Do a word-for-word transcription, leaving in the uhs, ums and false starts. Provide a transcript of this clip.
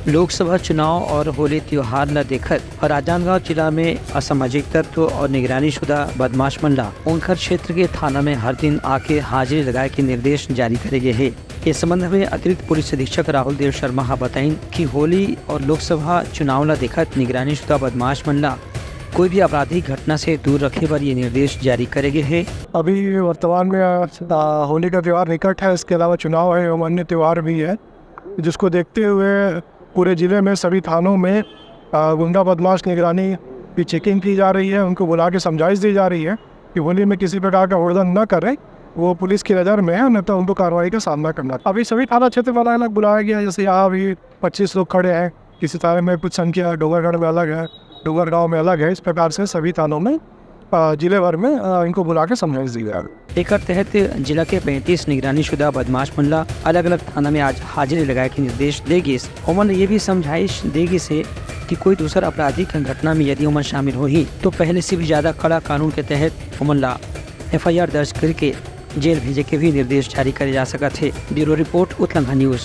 लोकसभा चुनाव और होली त्योहार ला देखत राजनांदगांव जिला में असामाजिक तत्व और निगरानी शुदा बदमाश मन ला उनकर क्षेत्र के थाना में हर दिन आके हाजिरी लगाए के निर्देश जारी करे गे हे। इस संबंध में अतिरिक्त पुलिस अधीक्षक राहुल देव शर्मा हा बताइन कि होली और लोकसभा चुनाव ला देखत निगरानी शुदा बदमाश मन ला कोई भी आपराधिक घटना से दूर रखे बर ये निर्देश जारी करे गे हे। अभी वर्तमान में, आ, होली का त्यौहार निकट है, इसके अलावा चुनाव है एवं अन्य त्यौहार भी है, जिसको देखते हुए पूरे जिले में सभी थानों में, आ, गुंडा बदमाश निगरानी की चेकिंग की जा रही है, उनको बुला के समझाइश दी जा रही है कि होली में किसी प्रकार का हुड़दंग न करें, वो पुलिस की नज़र में है, नहीं तो उनको कार्रवाई का सामना करना। अभी सभी थाना क्षेत्र में अलग-अलग बुलाया गया है, जैसे यहाँ अभी पच्चीस लोग खड़े हैं, किसी थाने में कुछ संख्या डोंगरगढ़ में अलग है, डोंगरगांव में अलग है। इस प्रकार से सभी थानों में, अ, जिले भर में, अ, इनको बुला के समझाइश दी जा रही है। एकर तहत जिला के पैंतीस निगरानी शुदा बदमाश मन ला अलग-अलग थाना में आज हाजिरी लगाए के निर्देश दे गिस। ओमन ये भी समझाइश दे गिस हे कि कोई दूसर आपराधिक घटना में यदि ओमन शामिल होही, तो पहले से भी ज्यादा कड़ा कानून के तहत ओमन ला एफ आई आर दर्ज करके जेल भेजे के भी निर्देश जारी करे जा सकत हे। Bureau report, Utlangha news.